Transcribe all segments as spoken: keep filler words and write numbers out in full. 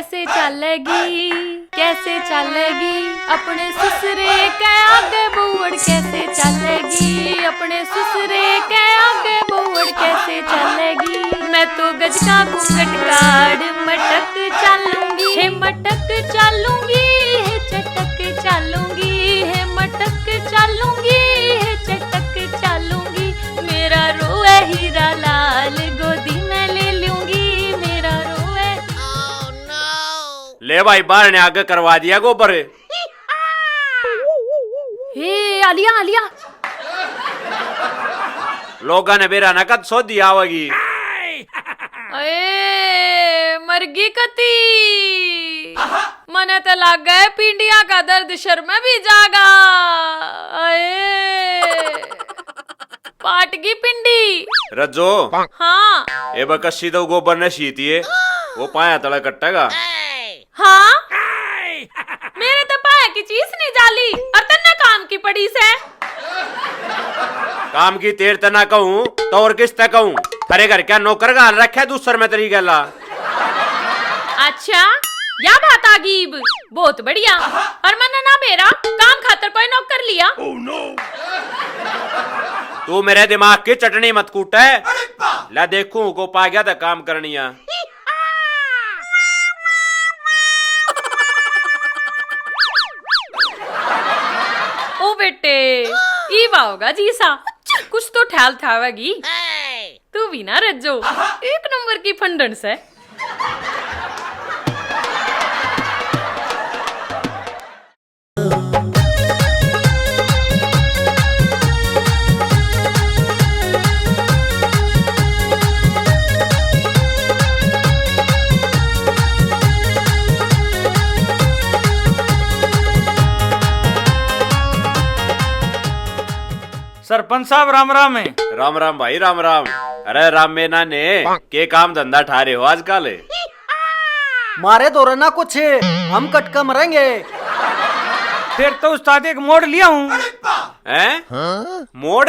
कैसे चालेगी, कैसे चालेगी अपने ससुरे के आगे बौड़, कैसे चालेगी अपने ससुरे के आगे बौड़, कैसे चालेगी? मैं तो गज का घूंघट काढ़ मटक चालूंगी, हे मटक चालूंगी, हे चटक चालूंगी, हे मटक चालूंगी, हे चटक चालूंगी। मेरा रोए हीरा लाल गोदी में ले लूंगी, मेरा रोए। ले भाई, बाहर ने आगे करवा दिया गोबर। हे आलिया, आलिया। लोगा ने बेरा ना कद सोधी आवेगी। अए, मरगी कती। मने तो लागे पिंडिया का दर्द शर में भी जागा। अए, पाट गई पिंडी। रज्जो। हाँ। ए बे कस्सी तो गोबर ने सीती है, वो पाया तले कट्टेगा। हाँ? मेरे तो पाया की चीज नहीं जाली और तन्ने काम की पड़ी से। काम की तेर तना कहूँ तो और किस तक कहूँ? थारे घर क्या नौकर घाल रखा है दूसर में तेरी गैला? अच्छा, या बात आ गई इब। बहुत बढ़िया। और मन्ने ना बेरा काम खातर कोई नौकर लिया। तू मेरे दिमाग की चटनी मत कूटे। ला देखूं को पा गया था काम करनिया। ओ बेटे, ई बा होगा जी सा, कुछ तो ठैल ठावेगी। तू भी ना रज्जो, एक नंबर की फंडन से। सरपंच साहब, राम राम है। राम राम भाई, राम राम। अरे राम में ना ने, के काम धंधा ठा रहे हो आजकल? मारे दो ना कुछ, हम कटका मरेंगे। फिर तो उस्ताद एक मोड़ लिया हूँ। हैं? मोड़?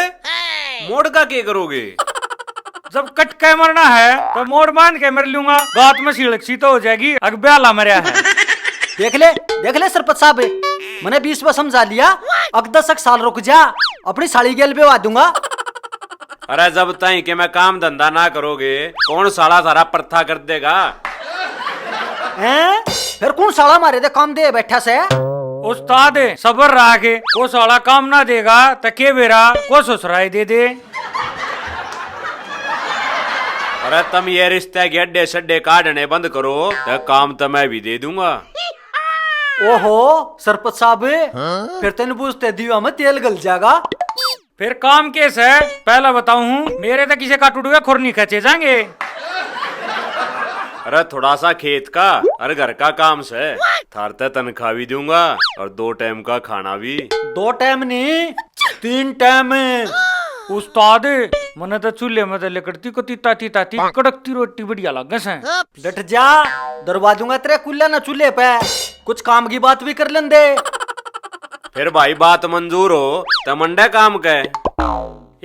मोड़ का के करोगे? जब कट के मरना है तो मोड़ बांध के मर लूंगा। गात में सीलक सी तो हो जाएगी, अग ब्याला मरया है। देख ले, देख ले सरपंच साहब, मैंने बीस बार समझा लिया, अग दस एक साल रुक जा, अपनी साली गेल बेवा दूंगा। अरे जब ताई के मैं काम धंधा ना करोगे, कौन साला सारा प्रथा कर देगा? हैं? फिर कौन साला मारे दे काम दे बैठा से? उस्ताद, सबर रख, वो साला काम ना देगा तो के बेरा को ससुराए दे दे। अरे तम ये रिश्ते के अड्डे सड्डे काढ़ने बंद करो, तो काम तो मैं भी दे दूंगा। ओहो सरपंच साहब, फिर तेन बुझते दीवा में तेल गल जाएगा। फिर काम के सै, पहला बताऊं हूँ, मेरे तो किसे का टूट गया खुर नहीं खचे जाएंगे। अरे थोड़ा सा खेत का और घर का काम सै, थार ते तनख्वाह भी दूंगा और दो टाइम का खाना भी। दो टाइम नहीं, तीन टाइम। उस्ताद, मने तो चूल्हे में तो लिकड़ती को तीता तीता ती कड़कती रोटी बढ़िया लागे सै। डट जा, दरवा दूंगा तेरे कुल्ला ना चूल्हे पे। कुछ काम की बात भी कर लेंदे। फिर भाई बात मंजूर हो तो मंडे काम के।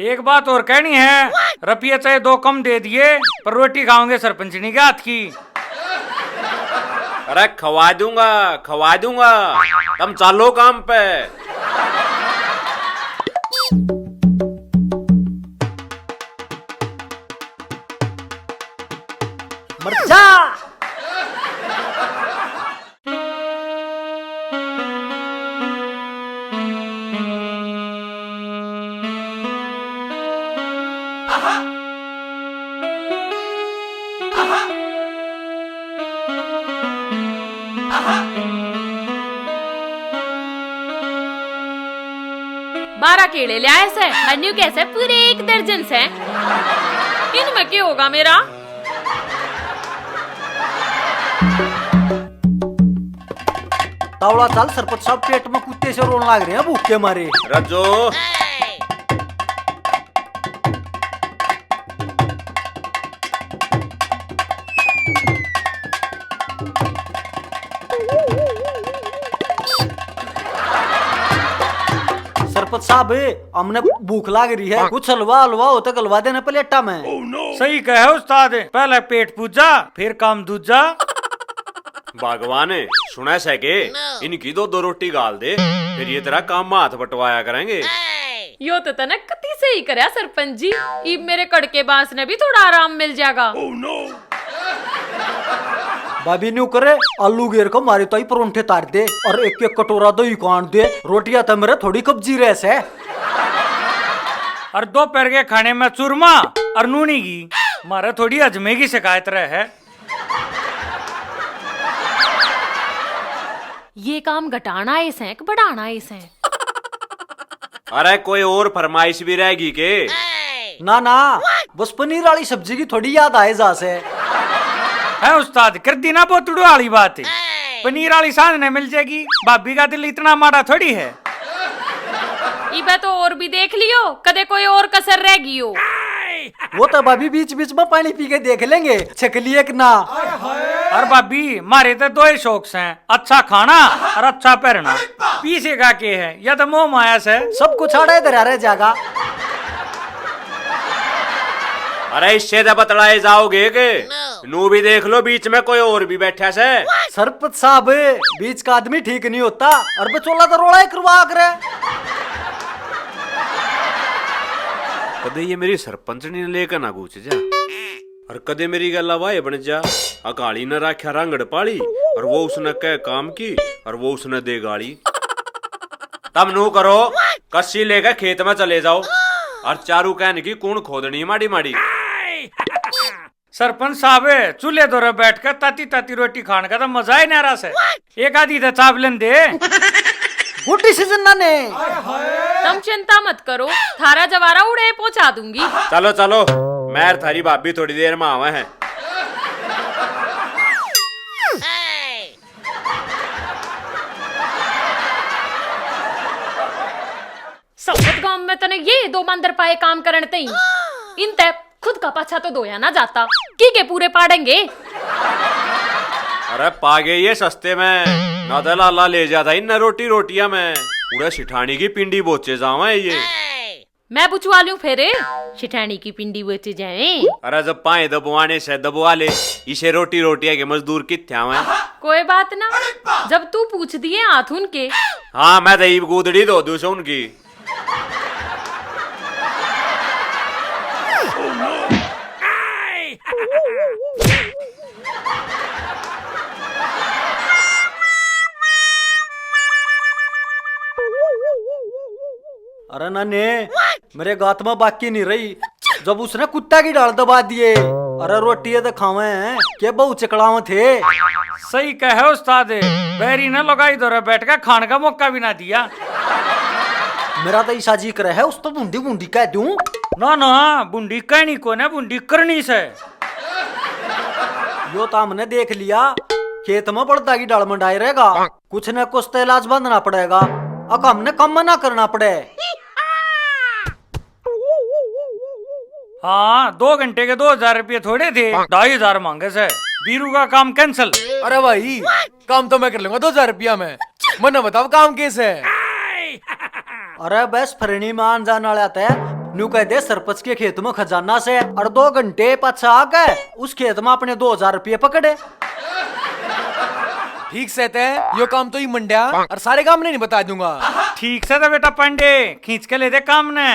एक बात और कहनी है, रुपये चाहे दो कम दे दिए, पर रोटी खाओगे सरपंचनी के हाथ की। अरे खवा दूंगा, खवा दूंगा, तुम चालो काम पे। मर जा। बारह केले ल्याए सै, और न्यू कह सै पूरे एक दर्जन सै। इनमें के होगा मेरा? तावड़ा चल सरपंच साहब, पेट में कुत्ते से रोन लाग रहे हैं भूख के मारे। रज्जो। सरपंच साहब, हमने भूख लाग रही है, कुछ हलवा हलवा हो तो गलवा देना प्लेटा में। सही कहे उस्ताद, पहले पेट पूजा, फिर काम दूजा। भगवान, सुने सै के? इनकी दो दो रोटी गाल दे, फिर ये तेरा काम में हाथ बटवाया करेंगे। यो तो तने कती सही करया सरपंच जी, इब मेरे कड़के बांस ने भी थोड़ा आराम मिल जाएगा। भाभी, न्यू करे, आलू घेर के मारे ताई परोंठे तार दे और एक एक कटोरा दही कांड दे। रोटियां तो मेरे थोड़ी कब्जी रह सै। और दोपहर के खाने में चूरमा और नूनी घी, मारे थोड़ी हजमे की शिकायत रहे है। ये काम घटाना है सैं कि बढ़ाना है सैं? अरे, कोई और फरमाइश भी रहेगी के? ना ना, बस पनीर वाली सब्जी की थोड़ी याद आए जा से। है उस्ताद, कर दी ना बोतड़ू वाली बात। पनीर वाली सांझ ने मिल जाएगी, भाभी का दिल इतना माड़ा थोड़ी है। इबे तो और भी देख लियो, कदे कोई और कसर रह गई हो। वो तो भाभी बीच बीच में पानी पी के देख लेंगे, छकली एक ना। और भाभी, मारे तो दो ही शौक से, अच्छा खाना और अच्छा पहनना। पीछे का के है, या तो मोह माया से। सब कुछ आड़ा ही धरा रह जाएगा। अरे, इससे तो बतलाए जाओगे के? नू भी देख लो, बीच में कोई और भी बैठा से। सरपंच साहब, बीच का आदमी ठीक नहीं होता। और बचोला तो रोला ही करवा करे। कदे ये मेरी सरपंचनी ने लेकर ना घूच जा, और कदे मेरी गैल भाई बन जा। अकाली ने राख्या रांगड़ पाली, और वो उसने कह काम की, और वो उसने दे गाली। तम नू करो, कस्सी लेके खेत में चले जाओ, और चारू कहन की कूण खोदनी माड़ी माड़ी। सरपंच साहब, चूल्हे धोरे बैठ के ताती ताती रोटी खान का तो मजा ही न्यारा से। एक आधी तो चाप लेन दे। गुड डिसीजन ना ने। तम चिंता मत करो, थारा जवारा उड़े पहुंचा दूंगी। चलो चलो, मैं थारी भाभी थोड़ी देर में आवे हैं। साबत गांव में तने ये दो मांदर पाए काम करण तई, इन तै खुद का पाछा तो धोया ना जाता, की के पूरे पाड़ेंगे। अरे पागे ये सस्ते में, ना तो लाला ले जाता इन रोटी रोटियां में, उड़े सिठानी की पिंडी बोचे जावा है ये। मैं बुचवा लूं फिर, सिठानी की पिंडी बोचे जाए। अरे जब पाए दबवाने से दबवा ले, इसे रोटी रोटियां के मजदूर कित्थे आवे? कोई बात ना, जब तू पूछ दिए हाथ उनके। हाँ, मैं तो ईब गूदड़ी धो दूं से उनकी। अरे नाने, मेरे गात में बाकी नहीं रही, जब उसने कुत्ता की डाल दबा दिए। अरे रोटी ये तो खावे हैं, के बहु चकलावे थे। सही कहे उस्ताद, बैरी ने लुगाई धोरे बैठ के खान का मौका भी ना दिया। मेरा तो ईसा जी करे है, उस तो बूंदी बूंदी कह दूं। ना ना, बूंदी कहनी कोने, बूंदी करनी से। यो तो हमने देख लिया, खेत में बड़दा की डाल मंडाए रहेगा, कुछ न कुछ तो इलाज बांधना पड़ेगा। अब हमने कम ना करना पड़े। हाँ, दो घंटे के दो हजार रुपये थोड़े थे, ढाई हजार मांगे से। बीरू का काम कैंसिल। अरे भाई, काम तो मैं कर लूंगा दो हजार रुपया में। मन्ने बताओ काम कैसे है? अरे बस फरनी में आन जान वाला तै न्यू कह दे सरपंच के खेत में खजाना से, और दो घंटे पाछा आके उस खेत में अपने दो हजार रुपये पकड़े। ठीक से तै यो काम तो ही मंड्या, और सारे काम नहीं बता दूंगा। ठीक से तो बेटा पांडे, खींच के ले दे काम ने।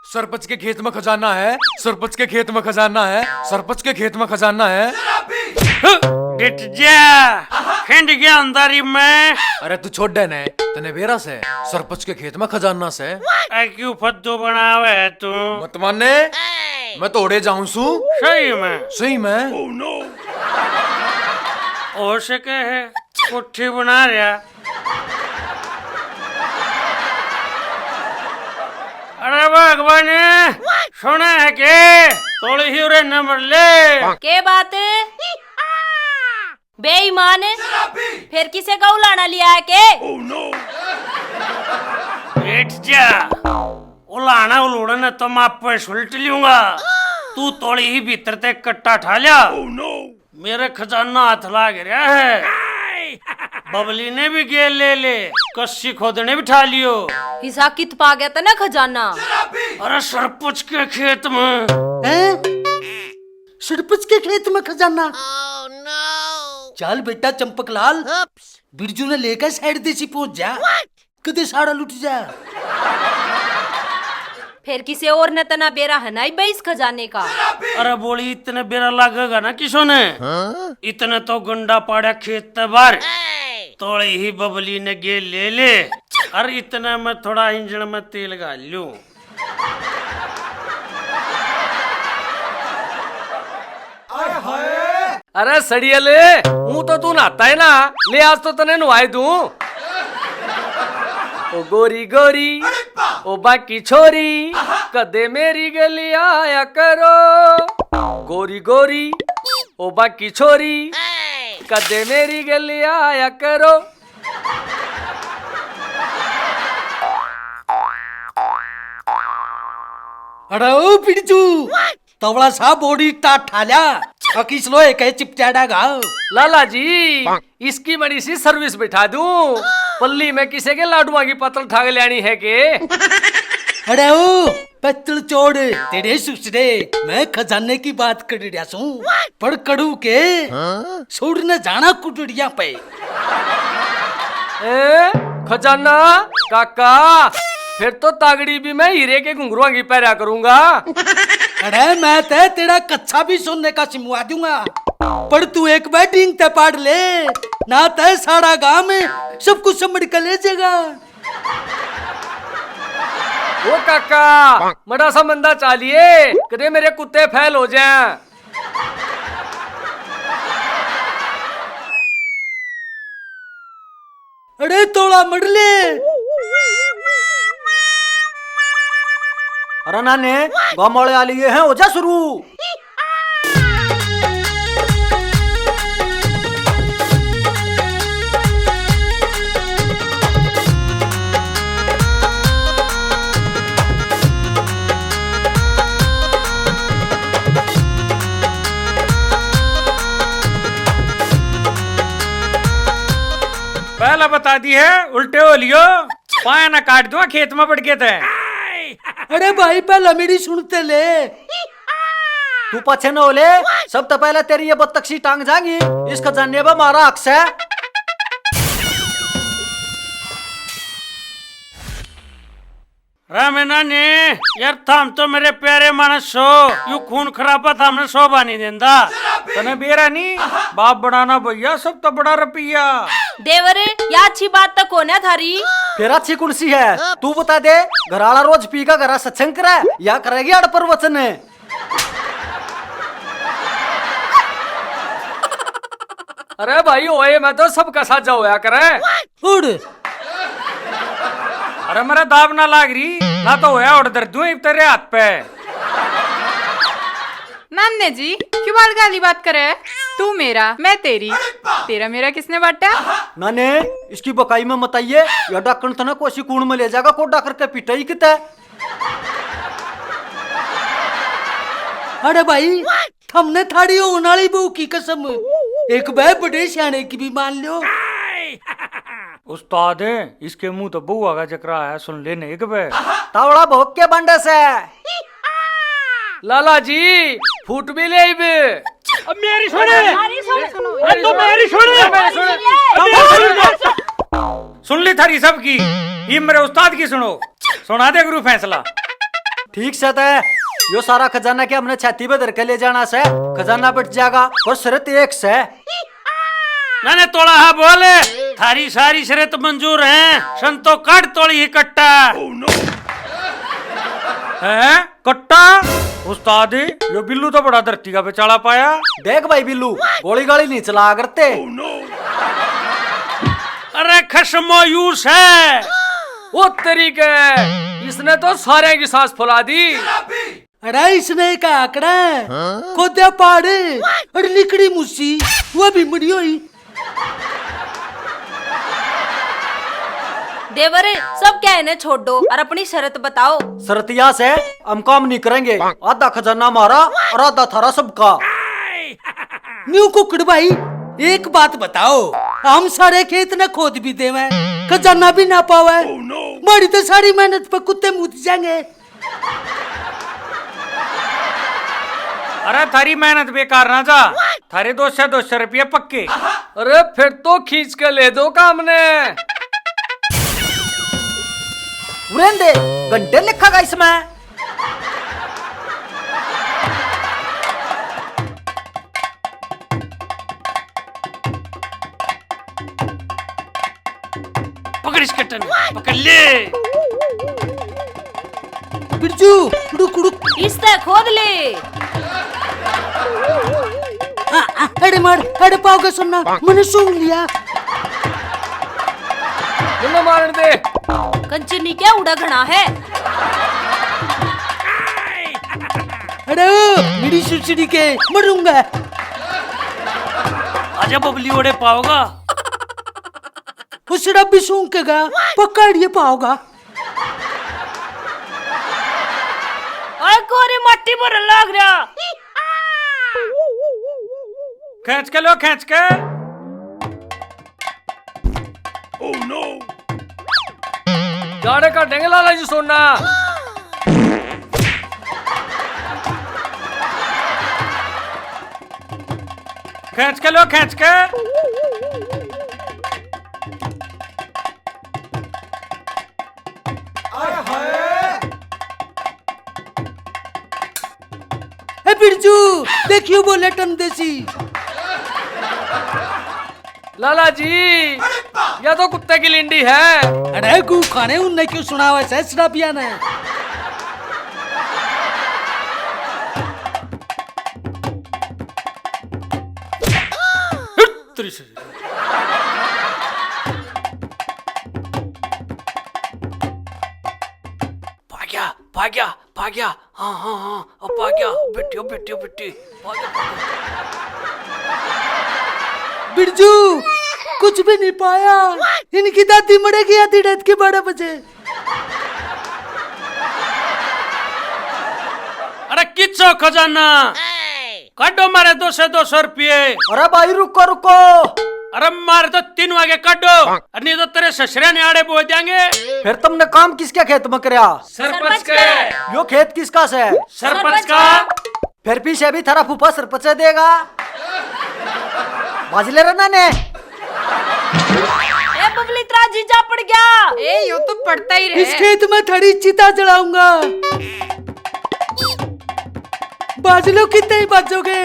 सरपंच के खेत में खजाना है, सरपंच के खेत में खजाना है, सरपंच के खेत में खजाना है। डिट जा, खंड गया अंधारी में। अरे तू छोड़ दे ने, तने बेरा से सरपंच के खेत में खजाना से। ऐ क्यों फद्दू बनावे है तू? मत माने, मैं तो ओड़े जाऊं सू। सही में? सही में। हो सके है, कोठी बना रहा। अरे भगवान, सुना है के? तोड़ी ही उरे नंबर ले। के बात? बेईमान, फिर किसे गऊ लाना लिया है के? बैठ जा। उलाना उलोड़न तो मैं आपे सुलट लूंगा। तू तोड़ी ही भीतर ते कट्टा ठा लिया। मेरे खजाना हाथ लाग रहा है। बबली ने भी गेल ले ले, कस्सी खोदने बिठा लियो। हिसा कित पा गया तने खजाना? अरे सरपंच के खेत में। हैं? सरपंच के खेत में खजाना? चल बेटा चंपकलाल, बिरजू ने लेकर साइड देसी पहुंच जा। कदे साड़ा लुट जा। फिर किसे और ने तना बेरा है ना इस खजाने का। अरे बोली, इतने बेरा लागेगा ना किसो ने। इतने तो गंडा पाड़ा खेत ते बाहर। तोले ही बबली ने गेल ले ले। अरे इतने में थोड़ा इंजन में तेल घाल लूं। अरे सड़ियल, हूं तो तू नहाता है ना, ले आज तो तने नवाई दूं। ओ गोरी गोरी, ओ बाकी छोरी, कदे मेरी गली आया करो। गोरी गोरी, ओ बाकी छोरी, कदे मेरी गली आया करो। अरे ओ बिरजू, तवला सा बोड़ी टा ठाल्या, अकिस लोहे के चिपटाड़ा घाव। लाला जी, इसकी बड़ी सी सर्विस बिठा दूं, पल्ली में किसे के लाडुआ की पतल ठाग लेनी है के? अरे ओ पत्तल चोड़, तेरे सुसरे, मैं खजाने की बात कर रहा सूं, पर कड़ू के सुर न जाना कुटड़िया पे। ए, खजाना काका, फिर तो तागड़ी भी मैं हीरे के घुंघरुआ की पहरा करूंगा। अरे मैं ते तेरा कच्छा भी सोने का सिमवा दूंगा, पर तू एक बैटिंग ते पाड़ ले, ना ते सारा गांव में सब कुछ समझ के ले जाएगा। ओ काका, मड़ा सा मंदा चालिए, कदे मेरे कुत्ते फैल हो जाए। अरे तोड़ा मर ले। अरे नाने, गांव वाले आ लिए हैं, हो जा शुरू। पहला बता दी है, उल्टे हो लियो, पाया ना काट दूंगा खेत में पड़ के ते। अरे भाई, पहला मेरी सुनते ले। तू पाछे न हो ले, सब तो पहले तेरी ये बत्तख सी टांग जाएंगी। इस खजाने पे मारा हक से। रामे नाने, यार थाम तो मेरे प्यारे मानस सो, यू खून खराबा थामने शोभा नहीं देंदा। तने बेरा नहीं, बाप बनाना भैया सब तो बड़ा रुपया। देवर, या अच्छी बात तो कोन्या थारी। फिर अच्छी कौन सी है, तू बता दे। घर आला रोज पी का घरा सत्संग करे, या करेगी अड़ प्रवचन। अरे भाई, ओए मैं तो सबका साझा होया करे। उड़। अरे मेरा दाब ना लाग रही, ना तो होया उड़ दर्द दूं इब तेरे हाथ पे। नाने जी, क्यों बाल गाली बात करे? तू मेरा, मैं तेरी, तेरा मेरा किसने बांटा? नाने, इसकी बकाई में मत आइए, या डाकण तना कोसी कूण में ले जाएगा, कोडा करके पिटाई किते। अरे भाई, थमने थारी होण आली बहू की कसम, एक बे बड़े स्याणे की भी मान लो। उस्ताद, इसके मुंह तो बहू आगा जकरा है, सुन लेने एक बे। तावड़ा भोग के बंडे से। लाला जी, फूट भी ले इब। अब मेरी सुने। मेरी सुने। अरे तो मेरी सुने। मेरी सुने। अब मेरी सुने। सुन ली थारी सबकी, इब मेरे उस्ताद की सुनो। सुना दे गुरु फैसला। ठीक से तय, यो सारा खजाना के हमने छाती पे धर के ले जाना से, खजाना बट जाएगा, पर शर्त एक से। ना ना, तोड़ा हा बोल, थारी सारी शर्त मंजूर है, सन तो काट तोड़ी ही कट्टा। हैं? कट्टा? उस्ताद, यो बिल्लू तो बड़ा धरती का बेचाला पाया। देख भाई बिल्लू, गोली गाली नहीं चला करते। अरे खसमो यूस है। ओ तेरी के, इसने तो सारे की सांस फुला दी। अरे इसने का आकड़ा है, खोद्या पाड़, अरे लिकड़ी मुसी, वो भी मरी हुई। देवर, सब क्या इन्हें छोड़ दो और अपनी शर्त बताओ। शर्त या से, हम काम नहीं करेंगे, आधा खजाना हमारा और आधा थारा सबका। न्यू कुकड़ भाई, एक बात बताओ, हम सारे खेत ने खोद भी देवे, खजाना भी ना पावे, मारी तो सारी मेहनत पे कुत्ते मूत जाएंगे। अरे थारी मेहनत बेकार ना जा, थारे दो सौ, दो सौ रुपये पक्के। अरे फिर तो खींच के ले दो काम ने। उरेंदे, घंटे लिखा का इसमें। पकड़ इस कट्टन, पकड़ ले। बिरजू, रुक, रुक। इसते खोद ले। आ, आ, अरे मार, अरे पाओगे सुनना, मैंने सुन लिया। मुन्ना मारन दे। कंचनी क्या उड़ा घना है? अरे ओ, मेरी सुसड़ी के, मरूंगा। आजा बबली ओड़े पाओगा। उसड़ा भी सूंघेगा, पकड़ ये पाओगा। अरे कोरे मट्टी भरन लाग रहा। खींच के लो, खींच के। Oh no! जाड़े का डेंगला ला जी सोना। खींच के लो, खींच के। ए बिरजू, देखियो बोले टन देसी। लाला जी, या तो कुत्ते की लिंडी है। अरे गू खाने उनने क्यों सुनावे से शराबिया ने? तेरी से। भाग्या, भाग्या, भाग्या। हाँ, हाँ, हाँ, अब भाग्या। बेटी, ओ बेटी, ओ बेटी। भाग्या, भाग्या। बिरजू, कुछ भी नहीं पाया। इनकी दादी मरेगी आधी रात के बारह बजे। अरे किचो खजाना, काढो मारे दो सौ, दो सौ रुपये। अरे भाई रुको, रुको। अरे मारे तो तीन आगे काढो, अरे नहीं तो तेरे ससुरे ने आड़े बोल देंगे। फिर तुमने काम किसके खेत में करया? सरपंच के। यो खेत किसका से? सरपंच का। फिर पीछे भी थारा फूफा सरपंच देगा। बाज ले रहा ने। ए बबली, तेरा जीजा पड़ गया। ए, यो तो पड़ता ही रहे। इस खेत में थारी चिता जलाऊंगा। बाज लो, कितने ही बाजोगे?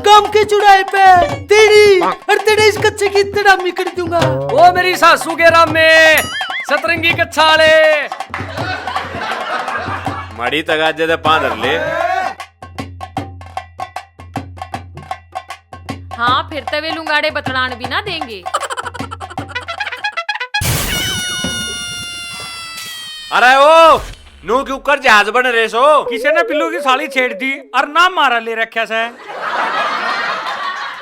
गांव के चौराहे पे तेरी और तेरे इस कच्छे की तड़ामी कर दूंगा। ओ मेरी सासू के रामे, सतरंगी कच्छा वाले। माड़ी तगाजे दे पां धर ले। हाँ, फिर तवे लुंगाड़े बतलान भी ना देंगे। अरे ओ, नू क्यों कर जहाज बन रहे सो? किसी ने बिल्लू की साली छेड़ दी और नाम मारा ले रखा से।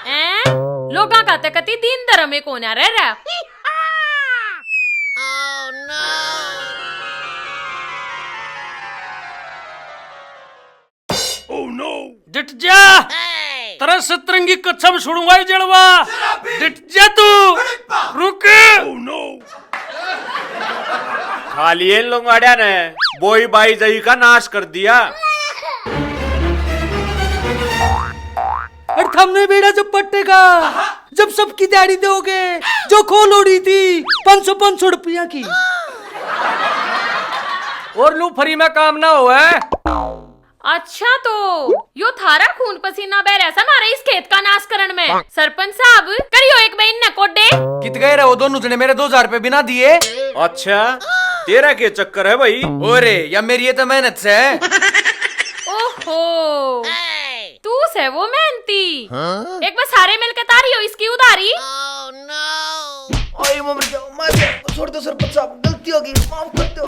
हैं? लोगां का ते कती दीन धर्म में कोन्या रह रहा। Oh no! डट जा। तेरा सतरंगी कच्छा में छोड़ूंगा ये जलवा। डट जा तू। रुक। Oh no! खा लिए इन लोंगाड़िया ने बोई बाई जई का नाश कर दिया। और थमने बेड़ा जब पट्टेगा, जब सबकी दिहाड़ी दोगे, जो खोल ओढ़ी थी पाँच सौ, पाँच सौ रुपया की। और लू फ्री में काम ना होए। अच्छा, तो यो थारा खून पसीना बह रहा सा म्हारे इस खेत का नाश करण में। सरपंच साहब, करियो एक बार इनने कोडे। कित गए रहो दोनों जने, मेरे दो हजार रुपए बिना दिए। अच्छा, तेरा के चक्कर है भाई? ओरे, या मेरी ये तो मेहनत से। ओहो, तू से वो मेहनती। हाँ? एक बार सारे मिलके तारियो इसकी उधारी। ओए, मैं मर जाऊं, मर जाऊं। छोड़ दो सरपंच साहब, गलती होगी, माफ कर दो।